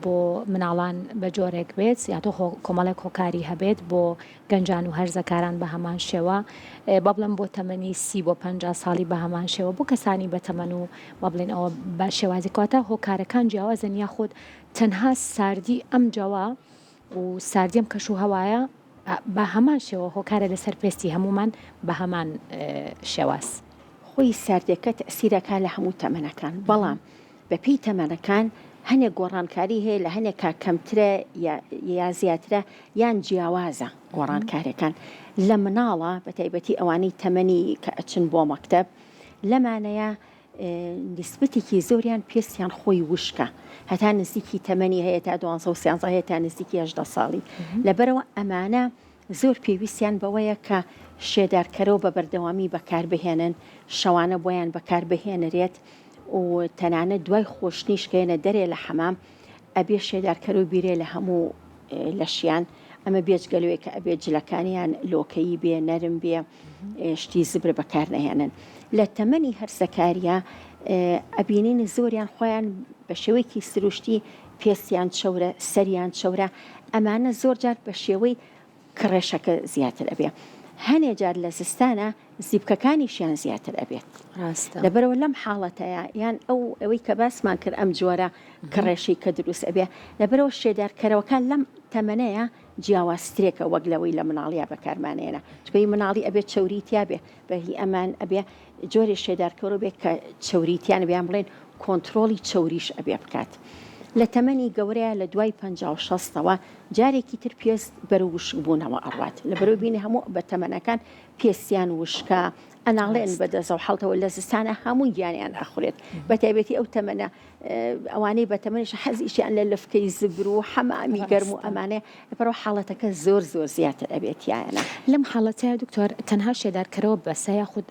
بۆ مناڵان بە جۆرێک بێت یاتۆ کۆمەڵێک هۆکاری هەبێت بۆ گەنجان و هەرزەکاران بە هەمان شێوە با بڵێم بۆ تەمەنی سی بۆ 50 ساڵی بە هەمان شێوە بۆ کەسانی بە تەمەن و با بڵێن ئەوە بە شێوازی کاتە هۆکارەکان جیاوازن یاخود تەنها ساردی ئەم جەوە و ساردی ئەم کەش و هەوایە بە هەمان شێوە هۆکارە لەسەر پێستی هەموومان بە هەمان شێواز. خۆی ساردیەکە تەئسیر ئەکا لە هەموو تەمەنەکان بەڵام بە پێی تەمەنەکان هەنێک گۆڕانکاری هەیە لە هەنێکا کەمترە یا زیاترە یان جیاوازە گۆڕانکاریەکان لە مناڵە بە تایبەتی ئەوانەی تەمەنی کە ئەچن بۆ مەکتەب لەمانەیە نیسبەتێکی زۆریان پێستیان خۆی وشکە هەتا نزیکی تەمەنی هەیە تا دوانزە و سیانزە هەیە تا نزیکی 18 ساڵی لەبەرەوە ئەمانە زۆر پێویستیان بەوەیە کە شێدارکەرەوە بە بەردەوامی بەکاربهێنن شەوانە بۆیان بەکاربهێنرێت و تەنانەت دوای خۆشتنیش کە یەنە دەرێ لە حەمام ئەبێ شێدارکەرو بیرێ لە هەموو لەشیان ئەمە بێجگە لەوەی کە ئەبێ جلەکانیان لۆکەیی بێ نەرم بێ شتی زبر بەکار نەهێنن لە تەمەنی هەرزەکاریە ئەبینین زۆریان خۆیان بە شێوەیەکی سروشتی پێستیان چەورە سەریان چەورە ئەمانە زۆر جار بە شێوەی کڕێشەکە زیاتر ئەبێ هەنێ جار لە زستانە زیپکەکانیشیان زیاتر ئەبێت ڕاستە لەبەرەوە لەم حاڵەتەیە یان ئەو ئەوەی کە باسمان کرد ئەم جۆرە کڕێشەی کە دروست ئەبێ لەبەرەوە شێدارکەرەوەکان لەم تەمەنەیە جیاوازترێکە وەک لەوەی لە مناڵیا بەکارمانێنە چونکە هی مناڵی ئەبێ چەوری تیا بێ بە هی ئەمان ئەبێ جۆرێ شێدارکەرەوە بێ کە چەوری تیا نەبێ یان بڵێن کۆنترۆڵی چەوریش ئەبێ بکات لە تەمەنی گەورەیا لە دوای 50 و شەستەوە جارێکی تر پێست بەرەو وشکبوونەوە ئەڕوات لەبەرەوە بینی هەموو بە تەمەنەکان پێستیان وشکە. ئەناڵێن بە دەزە و حەڵتەوە لە زستانە هەموو گیانیان ئەخورێت بە تایبەتی ئەو تەمەنە ئەوانەی بە تەمەنیش حەزیشیان لە لفکەی زبر و حەمامی گەرم و ئەمانەیە لەبەرئەوە حاڵەتەکە زۆر زۆر زیاتر ئەبێت تیایانە. لەم حاڵەتەیا دکتۆر تەنها شێدارکەرەوە بەسە یاخود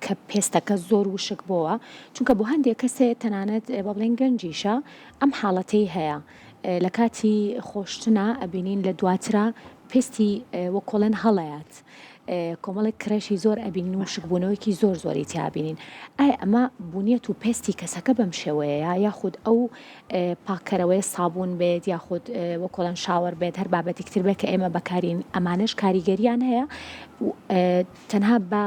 کە پێستەکە زۆر وشک بۆوە چونکە بۆ هەندێک کەس هەیە تەنانەت با بڵێین گەنجیشە ئەم حاڵەتەی هەیە لە کاتی خۆشتنا ئەبینین لە دواترا پێستی وەکۆڵێن هەڵەیات کۆمەڵێک کڕێشی زۆر ئەبینین و وشکبوونەوەیەکی زۆر زۆری تیا ئەبینین ئایا ئەمە بونیەت و پێستی کەسەکە بەم شێوەیەیە یاخود ئەو پاککەرەوەیە سابوون بێت یاخود وەکۆڵێن شاوەر بێت هەر بابەتێک تر بێت کە ئێمە بەکارین ئەمانەش کاریگەریان هەیە تەنها بە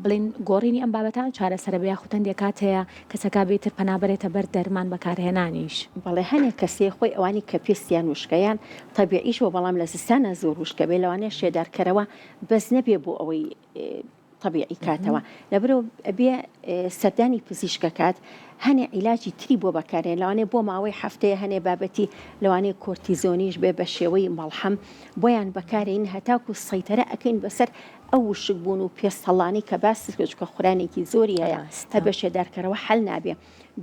بڵێن گۆڕینی ئەم بابەتان چارەسەرە بێ یاخود هەندێک کات هەیە کەسەکە بێتر پەنا بەرێتە بەر دەرمان بەکارهێنانیش. بەڵێ هەنێک کەسێ خۆی ئەوانی کە پێستیان وشکە یان تەبیعیش بۆ بەڵام لە زستانا زۆر وشکە بێ لەوانەیە شێدارکەرەوە بەس نەبێ بۆ ئەوەی تەبیعی کاتەوە لەبەرئەوە ئەبێ سەردانی پزیشکە کات هەنێ عیلاجی تری بۆ بەکارێن لەوانەیە بۆ ماوەی هەفتەیە هەنێ بابەتی لەوانەیە کۆرتیزۆنیش بێ بە شێوەی مەڵحەم بۆیان بەکارێین هەتاکو سەیتەرە ئەکەین بەسەر ئەو وشک بوون و پێست هەڵانی کە باست کرد چونکە خورانێکی زۆری هەیە هەر بە شێدارکەرەوە حەل نابێ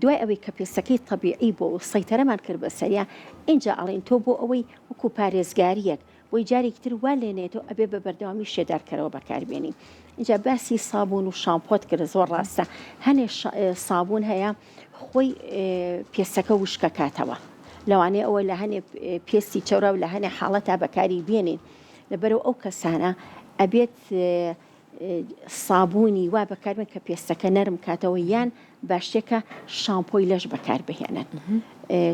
دوای ئەوەی کە پێستەکەی تەبیعی بۆ و سەیتەرەمان کرد بەسەریا ئینجا ئەڵێین تۆ بۆ ئەوەی وەکو پارێزگاریەک بۆی جارێکی تر وا لێ نەیەتەوە ئەبێ بە بەردەوامی شێدارکەرەوە بەکاربێنی ئینجا باسی سابوون و شامپۆت کرد زۆر ڕاستە هەنێ سابوون هەیە خۆی پێستەکە وشکە کاتەوە لەوانەیە ئەوە لە هەنێ پێستی چەورا و لە هەنێ حاڵەتا بەکاری بێنین لەبەرەوە ئەو کەسانە ئەبێت سابوونی وا بەکاربێن کە پێستەکە نەرم کاتەوە یان باشترکە شامپۆی لەش بەکاربهێنن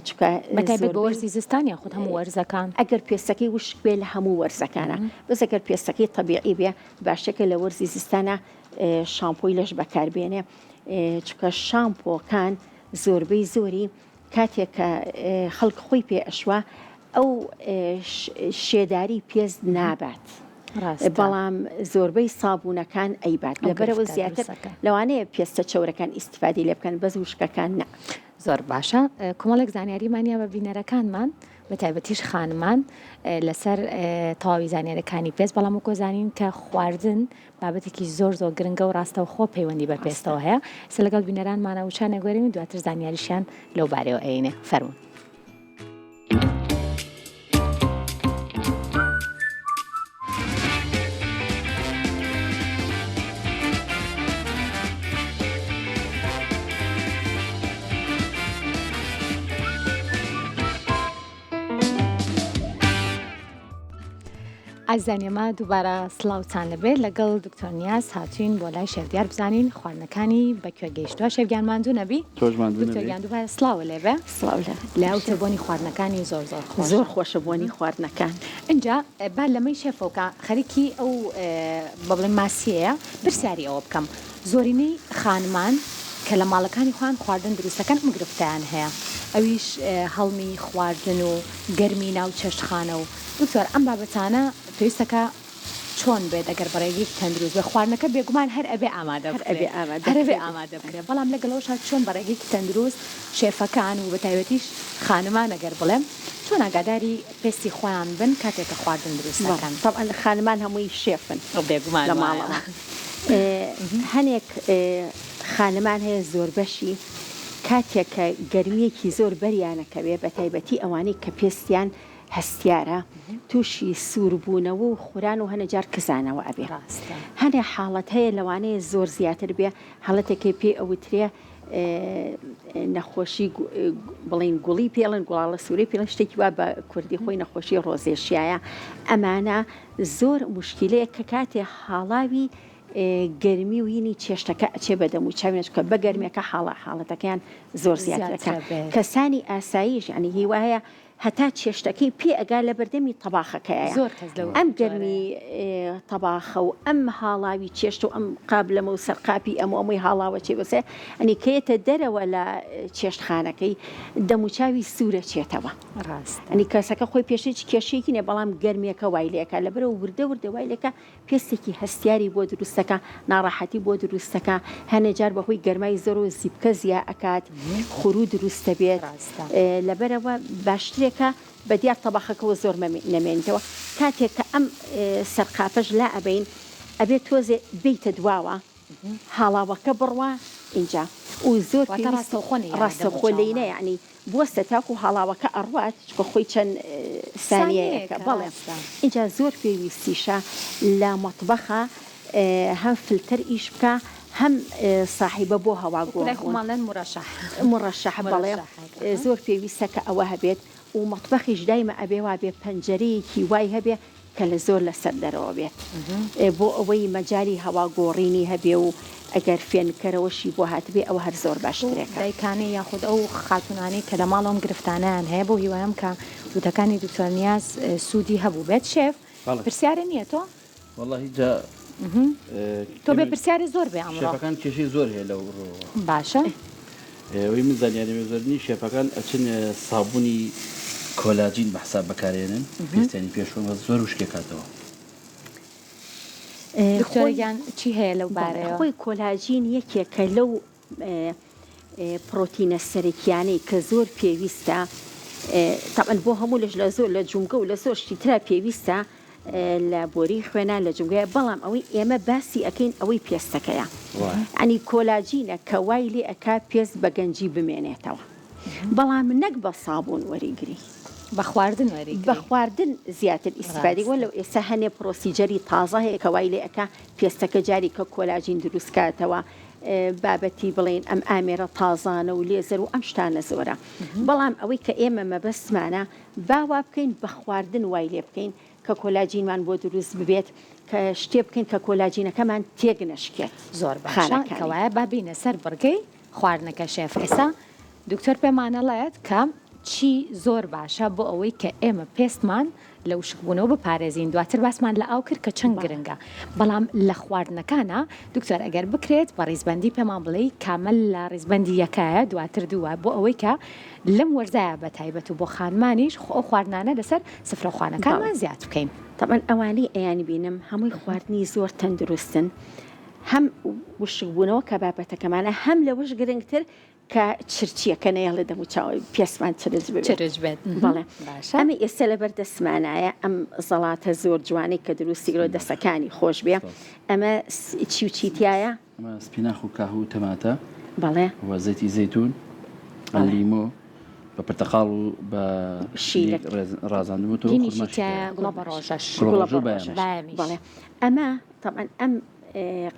چونکە بەتایبەت بۆ وەرزی زستان یاخود هەموو وەرزەکان؟ ئەگەر پێستەکەی وشک بێ لە هەموو وەرزەکانە بەس ئەگەر پێستەکەی تەبیعی بێ باشترکە لە وەرزی زستانە شامپۆی لەش بەکاربێنێ چونکە شامپۆکان زۆربەی زۆری کاتێک کە خەڵک خۆی پێ ئەشوا ئەو شێداری پێست نابات بەڵام زۆربەی سابوونەکان ئەیبات لەبەرەوە زیاتر لەوانەیە پێستە چەورەکان ئیسیفادی لێ بکەن بەس وشکەکان نا. زۆر باشە کۆمەڵێک زانیاریمان یا بە بینەرەکانمان بە تایبەتیش خانمان لەسەر تەواوی زانیارەکانی پێست بەڵام وەکۆ زانین کە خواردن بابەتێکی زۆر زۆر گرنگە و ڕاستەوخۆ پەیوەندی بە پێستەوە هەیە ئێستا لەگەڵ بینەرانمانە وچانێک وەرین و دواتر زانیاریشیان لەو بارەیەوە ئەینێ فەرموون. ئازیزان ئێمە دووبارە سڵاوتان لەبێت لەگەڵ دکتۆر نیاز هاتوین بۆ لای شێف دیار بزانین خواردنەکانی بە کوێ گەیشتووە شێف گیان ماندوو نەبی تۆش ماندوو دکتۆر نەبی. گیان دووبارە سڵاوە لێبێ سڵاو لە لە ئەوتە بۆنی خواردنەکانی زۆر زۆر خۆشە زۆر خۆشە بۆنی خواردنەکان. ئینجا با لەمەی شێفەوە کە خەریکی ئەو بە بڵێم ماسیەیە پرسیاری ئەوە بکەم زۆرینەی خانمان کە لە ماڵەکانی خۆیان خواردن دروست دەکەن ئەم گرفتەیان هەیە ئەویش هەڵمی خواردن و گەرمی ناو چێشتخانە و دکتۆر ئەم بابەتانە پێویستەکە چۆن بێت ئەگەر بە ڕێگەیەکی تەندروست بێت خواردنەکە بێگومان هەر ئەبێ ئامادە هەر ئەبێ بکرێ ئامادە هەر ئەبێ بکرێ ئامادە بکرێ بەڵام لەگەڵ ئەوەشا چۆن بە ڕێگەیەکی تەندروست شێفەکان و بەتایبەتیش خانمان ئەگەر بڵێم چۆن ئاگاداری پێستی خۆیان بن کاتێک کە خواردن دروست بەڵێ دەکەن؟ تەبعەن خانمان هەمووی شێفن بێگومان لە وایە. ماڵەوە هەنێک خانمان هەیە زۆربەشی کاتێک کە گەرمییەکی زۆر بەریانەکەوێ بەتایبەتی ئەوانەی کە پێستیان هەستیارە تووشی سووربوونەوە و خوران و هەنێ جار کزانەوە ئەبێ. ڕاستە. هەنێ حاڵەت هەیە لەوانەیە زۆر زیاتر بێ، حاڵەتێک هەیە پێی ئەوترێ نەخۆشی بڵێین گوڵی پێ ئەڵێن گوڵاڵە سوورەی پێ ئەڵێن شتێکی وا بە کوردی خۆی نەخۆشی ڕۆزێشیایە. ئەمانە زۆر موشکیلەیە کە کاتێ هاڵاوی گەرمی و هینی چێشتەکە ئەچێ بە دەم و چاویان چونکە بە گەرمیەکە حاڵە حاڵەتەکەیان زۆر زیاترەکە. زیاترە بێت. کەسانی ئاساییش یانی هی وا هەیە هەتا چێشتەکەی پێ ئەگا لە بەردەمی تەباخەکەیە. زۆر کەس لەو ئەم جۆرەیە. گەرمی تەباخە و ئەم هاڵاوی چێشت و ئەم قابلەمە و سەرقاپی ئەم و ئەمەی هاڵاوە چێ بەسێ ئەنی کە یەتە دەرەوە لە چێشتخانەکەی دەموچاوی سوورە چێتەوە. ڕاستە. ئەنی کەسەکە خۆی پێش هیچ کێشەیەکی نیە بەڵام گەرمیەکە وای لێکا لەبەرئەوە وردە وردە وای لێکا پێستێکی هەستیاری بۆ دروست دەکا، ناڕەحەتی بۆ دروست دەکا، هەنێ جار بەهۆی گەرمای زۆرەوە زیپکە زیا ئەکات، خوروو دروست دەبێت، لەبەرئەوە باشترێکە بە دیار تەباخەکەوە زۆر نەمێنیتەوە، کاتێک کە ئەم سەرقاپەش لا ئەبەین ئەبێ تۆزێ بێیتە دواوە. هاڵاوەکە بڕوا ئینجا و زۆر واتە ڕاستەوخۆ نەیەنە دەم و ڕاستەوخۆ لێی چاومان. نە یەعنی بوەستە تاکو هاڵاوەکە ئەڕوات چونکە خۆی چەند سانیەیەکە سانیەیەکە بەڵێ ڕاستە. ئینجا زۆر پێویستیشە لە مەتبەخا هەم فلتەر ئیش بکا هەم ساحیبە بۆ هەوا وەکو لای گۆڕ بوون. خۆمان ڵێن مورەشەح. مورەشەح بەڵێ مورەشەحێک ئەها. زۆر پێویستە کە ئەوە هەبێت و مەتبەخیش دایمە ئەبێ وابێ پەنجەرەیەکی وای هەبێ کە لە زۆر لە سەر دەرەوە بێت بۆ ئەوەی مەجالی هەوا گۆڕینی هەبێ و ئەگەر فێنککەرەوەشی بۆ هاتبێ ئەوە هەر زۆر ئەو باشترێکە. دایکانەی یاخود ئەو خاتوونانەی کە لە ماڵەوە ئەم گرفتانەیان هەیە بەو هیوایەم کە وتەکانی دکتۆر نیاز سوودی هەبووبێت. شێف بەڵێ. پرسیارە نییە تۆ؟ وەڵاهی جا تۆ بێ پرسیارێ زۆر بێ ئەمڕۆ. شێفەکان کێشەی زۆر هەیە لەو ڕووەوە. باشە. ئەوەی من زانیاریم زۆر نی شێفەکان ئەچن سابونی کۆلاجین بە حساب بەکارێنن پێستیانی پێشوە بەس زۆر وشکێکاتەوە. دکتۆرە گیان چی هەیە لەو بارەیەوە؟ خۆی کۆلاجین یەکێکە لەو پڕۆتینە سەرەکیانەی کە زۆر پێویستە تەبعەن بۆ هەموو لەش لە زۆر لە جومگە و لە زۆر شتی ترا پێویستە لە بۆری خوێنا لە جومگەیە بەڵام ئەوەی ئێمە باسی ئەکەین ئەوەی پێستەکەیە ئەنی کۆلاجینە کە وای لێ ئەکا پێست بە گەنجی بمێنێتەوە بەڵام نەک بە سابوون وەریگری بە خواردن وەریگری بە خواردن زیاتر ئیستفادەی وە لەو ئێستا هەنێ procedure ی تازە هەیە کە وای لێ ئەکا پێستەکە جاری کە کۆلاجین دروست کاتەوە بابەتی بڵێین ئەم ئامێرە تازانە و لێزەر و ئەم شتانە زۆرە بەڵام ئەوەی کە ئێمە مەبەستمانە با وا بکەین بە خواردن وای لێ بکەین کە کۆلاجینمان بۆ دروست ببێت کە شتێ بکەین کە کۆلاجینەکەمان تێک نەشکێت زۆر باشە خانەکانی. کەوایە با بینە سەر بڕگەی خواردنەکە شێف ئێستا دکتۆر پێمانەڵێت کە چی زۆر باشە بۆ ئەوەی کە ئێمە پێستمان لە وشکبوونەوە بپارێزین دواتر باسمان لە ئاو کرد کە چەند گرنگە بەڵام لە خواردنەکانا دکتۆر ئەگەر بکرێت بە ڕیزبەندی پێمان بڵێی کامە لە ڕیزبەندی یەکایە دواتر دووە بۆ ئەوەی کە لەم وەرزایە بە تایبەت و بۆ خانمانیش خۆ ئەو خواردنانە لەسەر سفرە خوانەکانمان زیاد بکەین. تەبعەن ئەوانەی ئەیانبینم هەمووی خواردنی زۆر تەندروستن هەم وشکبوونەوە کە بابەتەکەمانە هەم لەوەش گرنگتر کە چرچیە کە نەیەڵێ دەم و چاو پێستمان چرچ ببێت. چرچ بێت. بەڵێ. باشە. ئەمە ئێستا لەبەر دەستمانایە ئەم زەڵاتە زۆر جوانەی کە دروستی کردوە دەسەکانی خۆش بێ ئەمە چی و چی تیایە؟ ئەمە سپیناخ و کاهو و تەماتە. بەڵێ. و زەیتی زەیتون، لیمۆ بە پرتەقاڵ و بە شیلک ڕازاندمەوە هینیشی تیایە گوڵە بەڕۆژەش. گوڵە بەڕۆژە بایەمیش. بەڵێ. ئەمە تەبعەن ئەم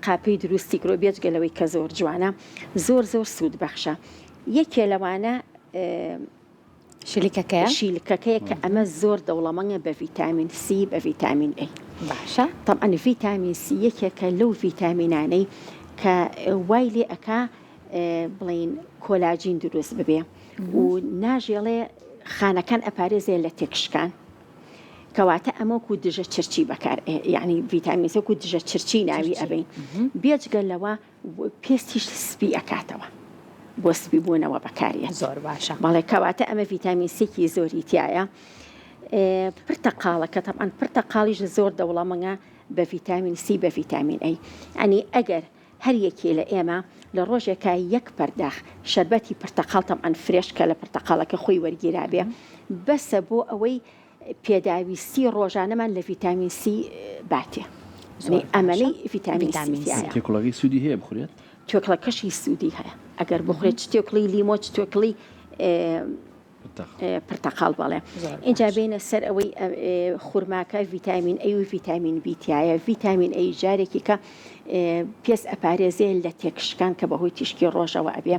قاپەی دروستی کردوە بێجگە لەوەی کە زۆر جوانە زۆر زۆر سوود بەخشە یەکێ لەوانە شلیکەکەیە شیلکەکەیە کە ئەمە زۆر دەوڵەمەنگە بە ڤیتامین سی بە ڤیتامین ئەی باشە تەبعەن ڤیتامین سی یەکێکە لەو ڤیتامینانەی کە وای لێ ئەکا بڵین کۆلاجین دروست ببێ و ناژێڵێ خانەکان ئەپارێزێ لە تێکشکان کەواتە ئەمە وەکو دژە چرچی بەکار یعنی ڤیتامین سی وەکو دژە چرچی ناوی ئەبەین بێجگە لەوە پێستیش سپی ئەکاتەوە بۆ سپی بوونەوە بەکاریێت زۆر باشە بەڵێ کەواتە ئەمە ڤیتامین سیکی زۆری تایە پرتەقاڵەکە تەبعەن پرتەقاڵیش زۆر دەوڵەمەنگە بە ڤیتامین سی بە ڤیتامین ئەی ئەنی ئەگەر هەر یەکێ لە ئێمە لە ڕۆژێکا یەک پەرداخ شەربەتی پرتەقاڵ تەبعەن fresh کە لە پرتەقاڵەکە خۆی وەرگیرابێ بەسە بۆ ئەوەی پێداویستی ڕۆژانەمان لە ڤیتامین سی باتێ. زۆر ئەمەنەی ڤیتامین سی تیایە. تێکوڵەکەی سوودی هەیە بخورێت؟ توێکڵەکەشی سوودی هەیە ئەگەر بخورێت چ توێکڵی لیمۆ چ توێکڵی پرتەقاڵ بەڵێ ئینجا بێینە سەر ئەوەی خورماکە ڤیتامین ئەی و ڤیتامین بی تایە ڤیتامین ئەی جارێکی کە پێست ئەپارێزێ لە تێکشکان کە بەهۆی تیشکی ڕۆژەوە ئەبێ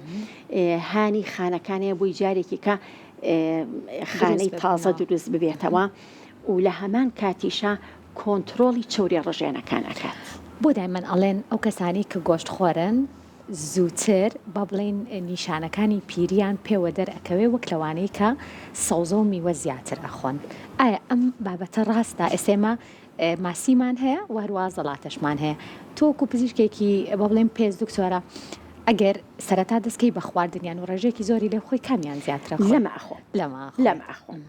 هانی خانەکانەیە بۆی جارێکی کە خانەی تازە دروست ببێتەوە و لە هەمان کاتیشا کۆنترۆڵی چەوری ڕژێنەکان ئەکات. بۆ دایمەن ئەڵێن ئەو کەسانەی کە گۆشت خۆرن زووتر با بڵێین نیشانەکانی پیریان پێوە دەرئەکەوێ وەک لەوانەی کە سەوزە و میوە زیاتر ئەخۆن ئایا ئەم بابەتە ڕاستە ئێستا ئێمە ماسیمان هەیە و هەروەها زەڵاتەشمان هەیە تۆ وەکو پزیشکێکی با بڵێین پێست دکتۆرە ئەگەر سەرەتا دەستکەی بە خواردنیان و ڕێژەیەکی زۆری لێ بخۆی کامیان زیاترە خۆی لەمە ئەخۆم لەمە ئەخۆم لەمە ئەخۆم.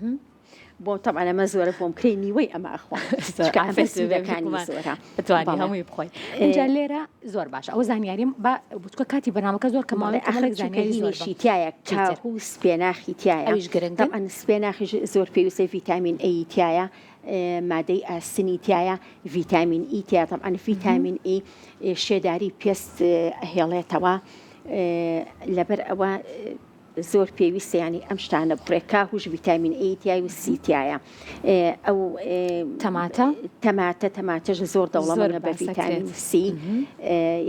بۆ تەبعەن ئەمە زۆرە بۆم کرێ نیوەی ئەمە ئەخۆم چونکە ئەمە سوودەکانی زۆرە. بتوانی هەمووی بخۆی ئینجا لێرە زۆر باشە ئەوە زانیاریم با بچکە کاتی بەرنامەکە زۆر کەمە بەڵێ ئەخر کۆمەڵێک چونکە زانیاری زۆر هینیشی تایە چیتر کاهو و سپێناخی تایە ئەویش گرنگن تەبعەن سپێناخیش زۆر پێویستە ڤیتامین ئەی تایە مادەی ئاسنی تایە ڤیتامین ئی تایە تەبعەن ڤیتامین ئی شێداری پێست ئەهێڵێتەوە لەبەر ئەوە زۆر پێویستە یانی ئەم شتانە بخورێ کاهوش ڤیتامین ئەی تیای و سی تیایە ئەو تەماتە تەماتە تەماتەش زۆر دەوڵەمەندە بە ڤیتامین سی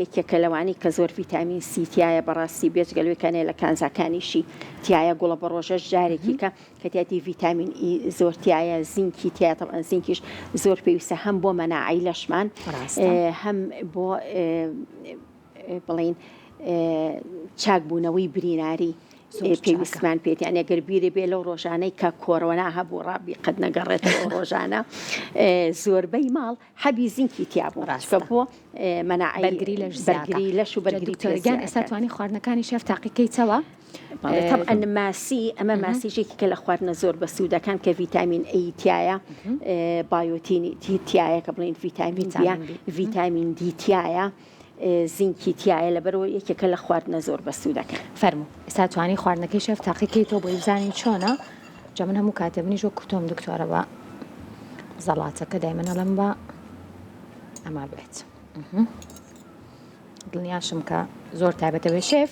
یەکێکە لەوانەی کە زۆر ڤیتامین سی تیایە بەڕاستی بێجگە لەوەی کە لە کانزاکانیشی تیایە گوڵە بە ڕۆژەش جارێکی کە کە تیاتی ڤیتامین ئی زۆر تیایە زینکی تیایە تەبعەن زینکیش زۆر پێویستە هەم بۆ مەناعەی لەشمان هەم بۆ بڵێین چاکبوونەوەی بریناری پێویستمان پێێتی یانی گەر بیرێ بێ لەو ڕۆژانەی کە کۆرۆنا هەبوو ڕابی قەت نەگەڕێتەوە ئەو ڕۆژانە زۆربەی ماڵ حەبی زینکی تیا بوو ڕاستە بۆ مەناعەی بەرگری لەش زیادە. بەرگری لەش و بەرگری دکتۆر گیان ئێستا توانی خواردنەکانی شێف تاقیکەیتەوە؟ تەبعەن ماسی ئەمە ماسیش یەکێکە لە خواردنە زۆر بەسوودەکان کە ڤیتامین ئەی تایە بایۆتینی تایە کە بڵین ڤیتامین بیە ڤیتامین دی تایە زینکی تایە لەبەرەوە یەکێکە لە خواردنە زۆر بەسوودەکان. فەرموو ئێستا توانی خواردنەکەی شێف تاقیکەیتەوە بۆی بزانین چۆنە جا من هەموو کاتێ منیش وەکو تۆم دکتۆرە بە زەڵاتەکە دایمەن ئەڵێم بە ئەمە بێت دڵنیاشم کە زۆر تایبەتە بێ شێف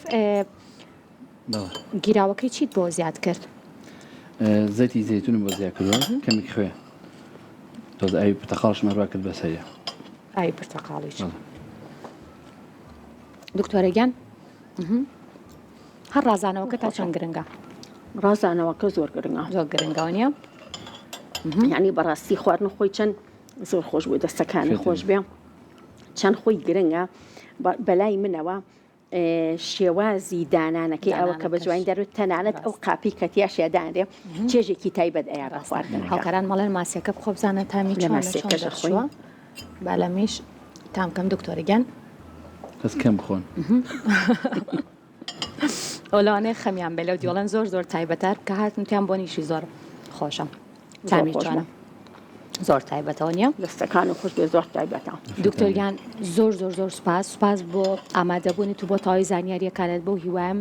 گیراوەکەی چیت بۆ زیاد کرد؟ زەیتی زەیتونم بۆ زیاد کردووە کەمێک خوێ تۆز ئاوی پرتەقاڵشم هەروا کرد بەسەریە ئاوی پرتەقاڵیش دکتۆرە گیان هەر ڕازانەوەکە تا چەند گرنگە ڕازانەوەکە زۆر گرنگە زۆر گرنگەوە نییە یعنی بەڕاستی خواردن خۆی چەند زۆر خۆش بوو دەستەکانی خۆش بێ چەند خۆی گرنگە بەلای منەوە شێوازی دانانەکەی ئەوە کە بە جوانی دەروت تەنانەت ئەو قاپی کە تیاشیا دانرێ چێژێکی تایبەت ئەیا بە خواردنەکە. هاوکاران مەڵێن ماسیەکە بخۆ بزانە تامی لە چۆنە چۆن ماسیەکەش دەرچووە ئەخۆین. با لەمیش تام کەم دکتۆرە گیان. بەس کەم بخۆن. ئەو لەوانەیە خەمیان بێ لەو دیوەڵێن زۆر زۆر تایبەتە کە هاتن وتیان بۆنیشی زۆر خۆشە. تامی چۆنە زۆر تایبەتەوە نییە دەستەکان و خوش بێ زۆر تایبەتە دکتۆر گیان زۆر زۆر زۆر سوپاس سوپاس بۆ ئامادەبوونی تو بۆ تەواوی زانیاریەکانت بۆ هیوایم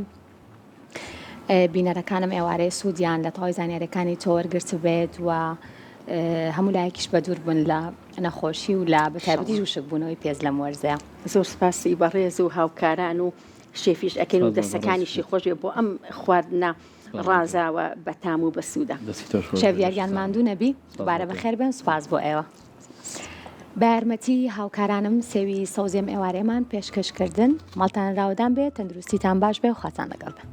بینەرەکانم ئێوارەیە سوودیان لە تەواوی زانیاریەکانی تۆ وەرگرت بێت و هەموو لایەکیش بە دوور بن لە نەخۆشی و لە بەتایبەتی وشکبوونەوەی پێست لەم وەرزەیە. زۆر سپاسی بەڕێز و هاوکاران و شێفیش ئەکەین و دەستەکانیشی خۆش بێ بۆ ئەم خواردنە ڕازاوە بەتام و بەسوودە. شەڤیار گیان ماندوو نەبی دووبارە بەخێر بێن سوپاس بۆ ئێوە. بە یارمەتی هاوکارانم سێوی سەوزێم ئێوارەیەمان پێشکەش کردن ماڵتان راوەدان بێ تەندروستیتان باش بێ و خواتان لەگەڵ بێ.